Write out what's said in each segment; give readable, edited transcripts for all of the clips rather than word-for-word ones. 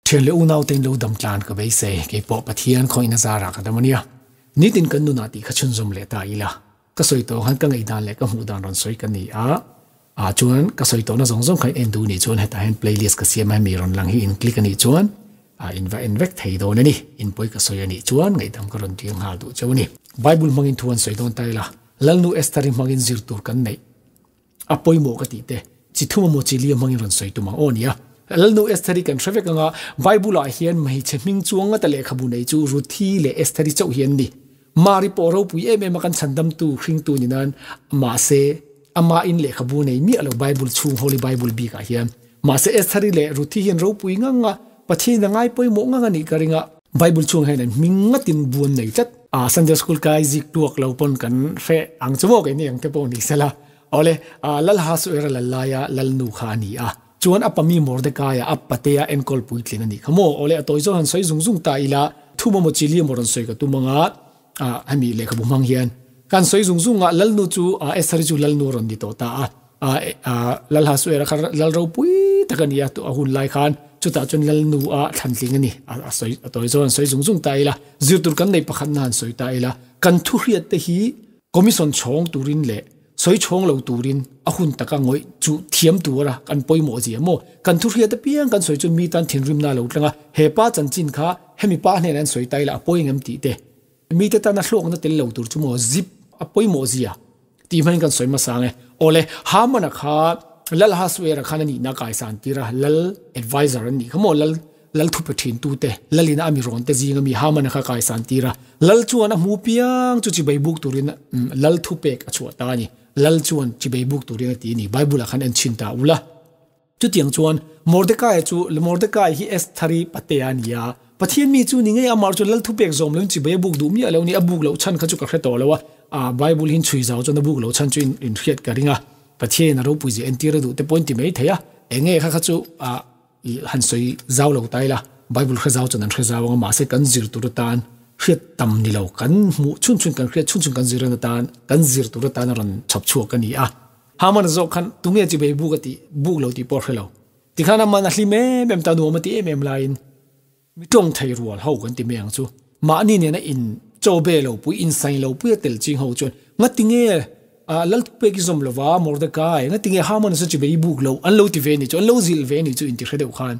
Thian leh unau te in lo dam tlan ka beisei, keipawh Pathian khawihna zarah ka dam a nia. Nitin kan nunah tih kha chhunzawm leh ta ila. Ka sawi tawh khan ka ngaihdan leh ka hmuh dan rawn sawi ka ni a, ah chuan ka sawi tawhna zawng zawng kha in en duh nih chuan hetah hian playlist ka siam a hemi rawn lang hi in click a nih chuan ah in va en vek thei dawn a ni. In pawi ka sawi a nih chuan ngaihdam ka rawn dil nghal duh cheu a ni. Bible hmangin thu an sawi dawn ta ila, Lalnu Esther-i hmangin zir tur kan neih. A pawimawh ka tih te, chi thum emaw chi li hmangin rawn sawi tum ang aw nia. Lalnu Estheri kan hre vek anga Bible-ah hian hmeichhe hming chuang ngata lehkhabu nei chu Ruthi leh Estheri chauh hi an ni. Mari pawh ropui em em a kan chhandamtu hringtu ni nan mahse amahin lehkhabu nei miah lo Bible chhung Holy Bible bikah hian. Mahse Estheri leh Ruthi hian ropui ngang a, Pathian a ngai pawimawh ngang a nih ka ring a. Bible chhung hian an hming ngatin buan nei tlat. A Sunday school kai zik tuak lo pawn kan hre ang chu maw keini ang te pawh ni sela. Awle, Lal Hasuera lal laia lal nu kha a ni a, chuan a pami Mordekaia a patea enkawl puitling a nih kha maw? Awle, a tawi zawng han sawi zung zung ta ila, thu maw maw chili emaw rawn sawi ka tum anga, hemi lehkhabu hmang hian kan sawi zung zung a, lal nu chu Estheri chu lal nu a rawn ni tawh ta a, Lal Hasuera kha lal ropui tak a ni a, a hun lai khan chutah chuan lal nu a thlantling a ni, a sawi a tawi zawng han sawi zung zung ta ila, zir tur kan nei pakhatna han sawi ta ila, kan thuhriat te hi Commission chhawng turin leh sawi chhawng lo turin a hun taka ngawih chu thiam tura kan pawimawh zia maw? Kan thuhriat apiang kan sawi chuan mi tan thinrimna a lo tlang a, he pa chanchin kha hemi pa hnenah an sawi ta ila a pawi engem tih te, mite tana hlawkna tel lo tur chu maw zip a pawimawh zia tih hmangin kan sawi hmasa ang e. Awle, Haman-a kha Lal Ahasuera khan a nihna a kaisan tir a, Lal adviser an nih kha maw? Lal Lal thupe thin tute, Lalina a mi rawn te zinga mi Haman-a kha kaisan tir a. Lal chuan a hmu piang chu chibei buk turin Lal thupek a chhuah ta a ni. Lal chuan chibei buk turin a ti a ni. Bible-ah khan en chhin ta ula. Chutiang chuan Mordecai chu, Mordecai hi Estheri patea a ni a. Pathian mi chu ni ngei amah chu Lal thupek zawm loin chibei a buk duh miah lo ni. A buk loh chhan kha chu ka hre tawh lo a. Bible hin chhui zau chuan a buk loh chhan chu inhriat ka ring a. Pathianin a ropui zia entir a duh te pawhin ti mai thei a. Enge kha kha chu I han sawi zau lo ta ila, Bible hre zau chuan an hre zau ang a, mahse kan zir tur atan hriat tam ni lo, kan hmuh chhun chhun, kan hriat chhun chhun kan zir atan, kan zir tur atan a rawn chhawp chhuak a ni a. Haman zawk khan tunge chi bei buk a tih, buk lo tih pawh a hre lo. Tikhan aman a hlim em em ta, nuam a ti em em laiin mi tawng thei rual ho kan ti mai ang chu. Mahni nena in chaw be lo pui, in sain lo pui a tel ching ho chuan ngatinge Lal pek i zawm lova Mordecai, ngatinge Haman chu chi bei buk lo, an lo ti ve ni chu, an lo zilh ve ni chu inti hre deuh khan.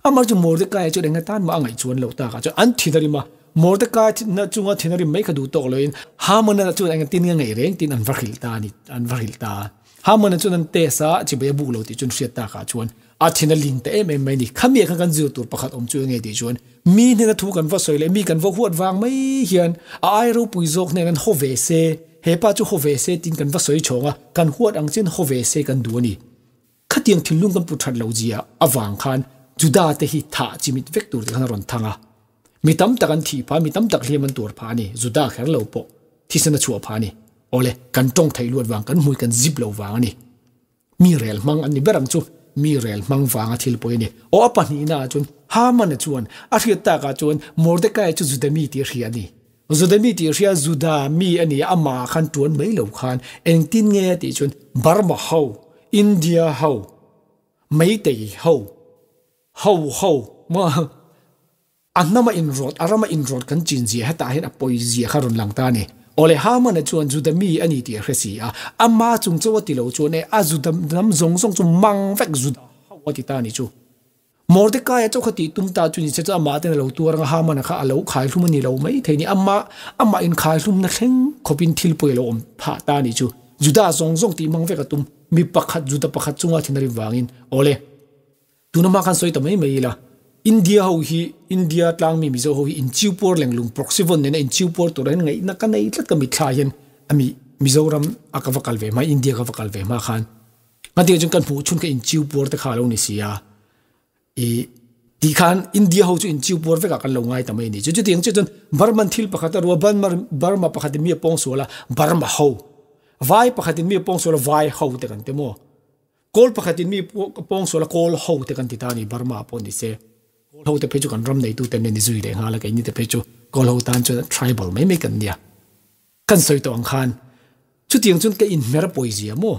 Amah chu Mordecai chuan enga tan mah a ngaih chuan loh takah chuan an thin a rim a, Mordecai na chunga thin a rim mai kha duh tawk loin Haman-a chuan enga tin nge ngaih reng tiin an va hrilh ta a ni, an va hrilh ta a. Haman-a chuan an test a, chi bei a buk lo tih chu an hriat takah chuan a thin a ling ta em em mai ni. Khami ah khan kan zir tur pakhat awm chu enge tih chuan mi hnena thu kan va sawi leh mi kan va huat vang mai hian a ai ropui zawk hnen an haw ve se, He pa chu haw ve se tiin kan va sawi chhawng a, kan huat ang chian haw ve se kan duh a ni. Khatiang thinlung kan put that lo zia avang khan Juda te hi thah chimit vek tur te khan a rawn thang a. Mi tam tak an thih phah, mi tam tak hliam an tuar phah a ni. Juda kher lo pawh thisen a chhuah phah a ni. Awle, kan tawng theih luat vang, kan hmui kan zip lo vang a ni. Mi rel hmang an ni ber ang chu, mi rel hmang vanga thil pawh a ni. Aw a pahnihna ah chuan Haman-a chuan a hriat takah chuan Mordecai chu Juda mi tih a hria a ni. Juda mi tih a hria, Juda mi a ni a, amah khan tuan mai lo khan engtin nge a tih chuan Burma ho, India ho, Meitei ho, ho ho maw A hnama inrawt, a rama inrawt kan chin zia hetah hian a pawi zia kha rawn lang ta a ni. Awle Haman-a chuan Juda mi a ni tih a hre si a, ama chung chauh a ti lo chuan e, a Juda hnam zawng zawng chu mang vek Juda ho a ti ta a ni chu. Mordecai-a chauh kha tih tum ta chu ni se chu amah ten a lo tuar ang a, Haman-a kha a lo khaihlum a ni lo mai thei ni, amah amah inkhaihlumna thleng khawpin thil pawi a lo awm phah ta a ni chu. Juda zawng zawng tih mang vek a tum, mi pakhat Juda pakhat chunga thin a rim vangin. Awle. Tuna hma khan sawi ta mai mai ila, India ho hi, India tlangmi Mizo ho hi inchiupuar lenglung proxy vawn nena inchiupuar tur hian ngaihna ka nei tlat ka mitthla hian ami Mizoram a ka va kal ve hma, India ka va kal ve hma khan ngatinge chuan kan hmuh chhun kha inchiupuar te kha a lo ni si a, i tih khan India ho chu inchiupuar vekah kan lo ngai ta mai a ni. Chu chutiang chiah chuan Burman thil pakhat a rua, Burma pakhatin mi a pawng sual a, Burma ho, Vai pakhatin mi a pawng sual a, Vai ho te kan ti maw? Kawl pakhatin mi pawngsual a kawl ho te kan ti ta a ni, Burma ah pawh ni se. Kawl ho te phei chu kan ram neitu ten an ni zui leh nghal a, keini te phei chu kawl ho tan chuan tribal mai mai kan nia. Kan sawi tawh ang khan chutiang chuan ka inhmer a pawi zia maw?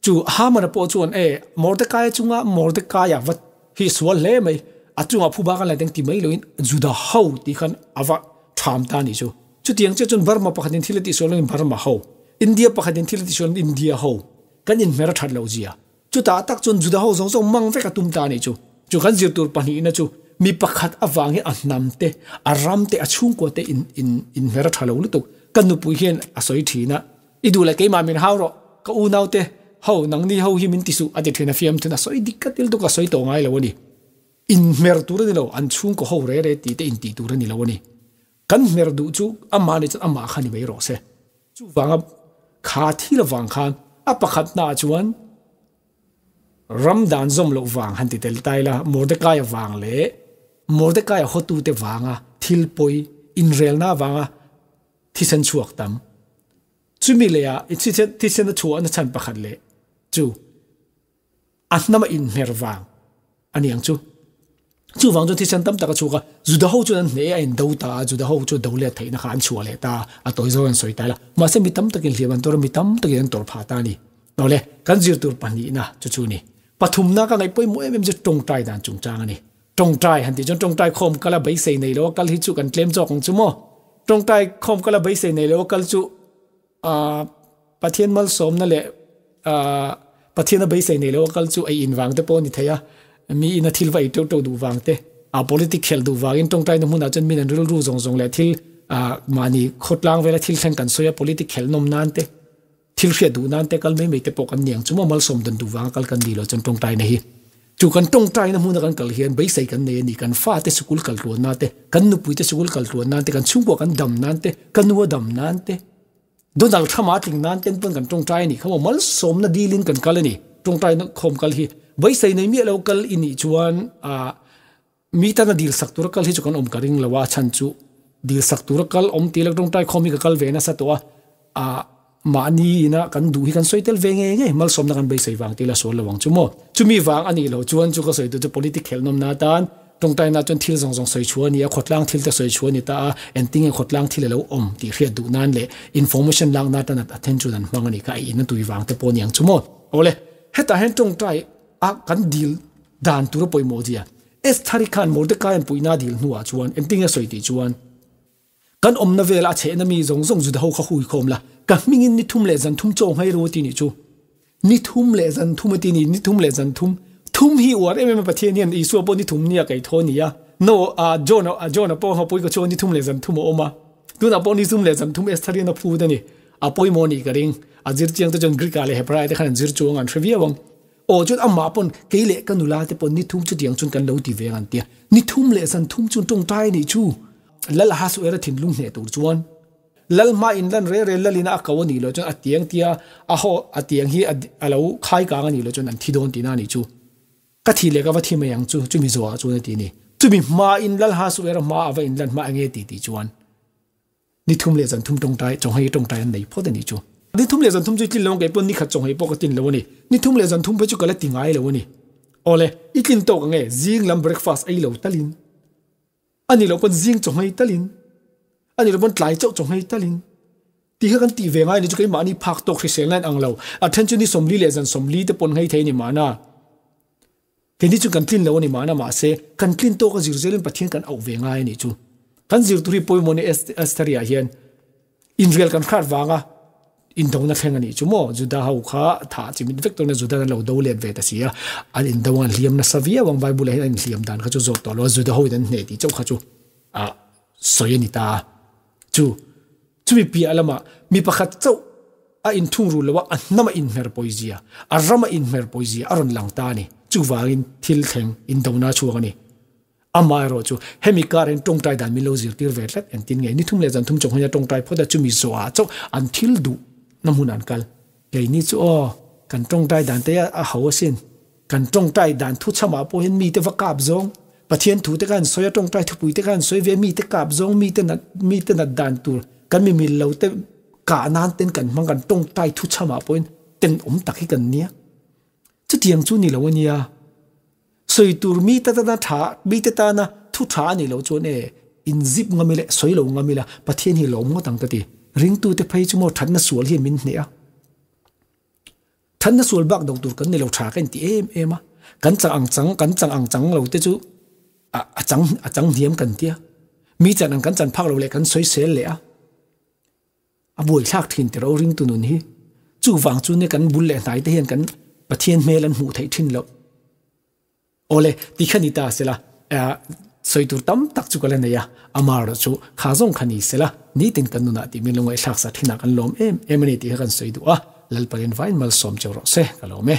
Chu Haman-a pawh chuan e Mordecai-a chunga Mordecai-a va hi sual hle mai. A chungah phuba kan la teng ti mai loin Juda ho ti khan ava tham ta ni chu. Chutiang che chun Burma pakhatin thil ti sual in Burma ho, India pakhatin thil ti sual India ho, kan in hmera that lo zia. Chuta tak chun Juda ho zong zong mang vek a tum ta ni chu. Chu kan zir tur pahnih na chu mi pakhat awang hi a hnam te, a ram te, a chhungkua te in in in hmera tha lo lutuk. Kan nupui hian a sawi thina i du le keima min hau ro ka u nau te ho nang ni ho hi min tisu ati thina fiam thina soi dik ka til tu ka soi to ngai lo ani. In hmer tur ani lo, an chhung ko ho re re ti te in ti tur ani lo ani. Kan hmer du chu ama ni chu ama khani mai ro se. Chu wanga kha thi la wang khan a pakhat na chuan ram dan zom lo wang han ti tel tai la. Mordecai wang le Mordecai hotu te wanga thil poi in rel na wanga thi sen chuak tam. Chumi le ya i thi sen thi sen na chu na chan pakhat le chu an nama in mer wang ani ang chu. Chu wang chu thi sen tam taka chu ka juda ho chu an ne a in do ta, juda ho chu do le thei na kha an chua le ta a toi zo an soi ta la. Ma se mi tam takin hliam an tor, mi tam takin an tor pha ta ni no le. Kan zir tur pani na chu chu ni pathum na ka ngai poi mo em em chu tong tai dan chung chang ani. Tong tai han ti chon tong tai khom kala bai sei nei lo kal hi chu kan tlem chok ang chu mo. Tong tai khom kala bai sei nei lo kal chu a pathian mal som na le a pathian na bai sei nei lo kal chu ai in wang te po ni theya mi ina thil vai to to du wang te a politic khel du wangin tong tai na hmun a chen min an rul ru zong zong le thil a mani khotlang vela thil thleng kan soya politic khel nom nan te thil hria du nan te kal mai mai te pawh kan niang chu mo mal som dan du wang kal kan ni lo chen tong tai na hi chu kan tong tai na hmun a kan kal hian bai sei kan nei ani. Kan fa te sukul kal ruan na te, kan nupui te sukul kal ruan nan te, kan chhungkua kan dam nan te, kan nuwa dam nan te, Donald Trump a tling nan ten pon kan tong tai ni khamo mal som na dilin kan kal ani. Tong tai na khom kal hi bai sei nei mi lo kal ini chuan a mi ta na dil sak tur kal hi chu kan om ka ring lawa chan chu dil sak tur kal om ti lak tong tai khomi ka kal ve na sa to a ma ni na kan du hi kan soitel ve nge nge mal som na kan bai sei wang ti la sol lawang chu mo. Chumi wang ani lo chuan chu ka soi tu chu politic khel nom na tan tong tai na chon thil zong zong soi chuan ni a khotlang thil te soi chuan ni ta a enting e khotlang thil lo om ti hriat du nan le information lang na tan attention an mang ani ka in tu wang te pon yang chu mo. Ole heta hen tong tai a kan dil dan tur poi mo zia es thari khan Mordecai an puina dil nuwa chuan enting e soi ti chuan kan om na vel a che na mi zong zong zu da ho kha hui khom la ka mingin ni thum le zan thum chong hai ro ti ni chu ni thum le zan thum ti ni ni thum le zan thum thum hi war em em pathian hian isu po ni thum nia kai tho ni a no a John a John po ho pui ko chu ni thum le zan thum o ma tu na po ni thum le zan thum es thari na phu da ni a poi mo ni ka ring a zir chiang te chon Greek a le Hebrai te khan zir chuang an threvia wang o chun amma pon keile kanula te pon ni thum chu tiang chun kan lo ti ve an tia ni thum le zan thum chun tong tai ni chu lal ha su era thin lung hne tur chuan lal ma in lan re re lalina akawani lo chon atiang tia a ho atiang hi alo khai ka ani lo chon an thi don ti na ni chu ka thi le ka wa thi ma yang chu chumi zo a chu na ti ni chumi ma in lal ha su era ma awa in lan ma ange ti ti chuan ni thum le zan thum tong tai chong hai tong tai an nei pho de ni chu ni thum le zan thum chu tin lo ke pon ni khat chong hai po ka tin lo ni ni thum le zan thum pe chu ka la ti ngai lo ni ole itlin to ka nge zing lam breakfast ai lo talin ani lo pon zing chong hai talin ani lo pon tlai chau chong hai talin ti kha kan ti ve ngai ni chu kai ma ni phak tok hrisel nan ang lo attention ni somli le zan somli te pon ngai thei ni ma na ke ni chu kan tlin lo ni ma na ma se kan tlin to ka zir zelin pathian kan au ve ngai ni chu kan zir turi poi mo ni estaria hian in real kan khat wanga in do na thleng ani chu mo juda hau kha tha chi min vector na juda na lo do let ve ta sia an in do an hliam na savia wang bible he an hliam dan kha chu zo to lo juda ho dan ne ti chau kha chu a soi ni ta chu chu mi pi alama mi pakhat chau a in thung ru lawa an nama in mer poizia a rama in mer poizia aron lang ta ni chu wangin thil thleng in do na chuang ani amai ro chu hemi karen tong tai dan mi lo zir tir ve tlat en tin nge ni thum le zan thum chong honya tong tai phoda chu mi zo a chau an thil du namun an kal ke ni chu o kan tong tai dan te a hawasin kan tong tai dan thu chama po hin mi te vakap zong pathian thu te kan soya tong tai thu pui te kan soi ve mi te kap zong mi te na dan tur kan mi mi lo te ka nan ten kan mang kan tong tai thu chama po hin ten om tak hi kan nia chu tiang chu ni lo ania soi tur mi ta ta na tha mi te ta na thu tha ni lo chu ne in zip ngami le soi lo ngami la pathian hi lo mo tang ka ti ring tu te phei chu mo than na sual hi min hne a than na sual bak dok tur kan ni lo tha kan ti em em a kan chang ang chang kan chang ang chang lo te chu A chang a chang hniam kan tia. Mi chan ang kan chan phak lo leh kan sawi sel leh a. A buaithlak thin tiro ringtu nun hi. Chuvang chu nia kan bul leh hnai te hian kan Pathian hmel an hmuh theih thin loh. Awle, ti kha ni ta sela, sawi tur tam tak chu ka la nei a, amaherawh chu kha zawng kha ni sela, nitin kan nunah tih min lo ngaihthlak sa thinah kan lawm em em a ni tih kha kan sawi duh a, Lalparin vain malsawm cheu rawh se, ka lawm e.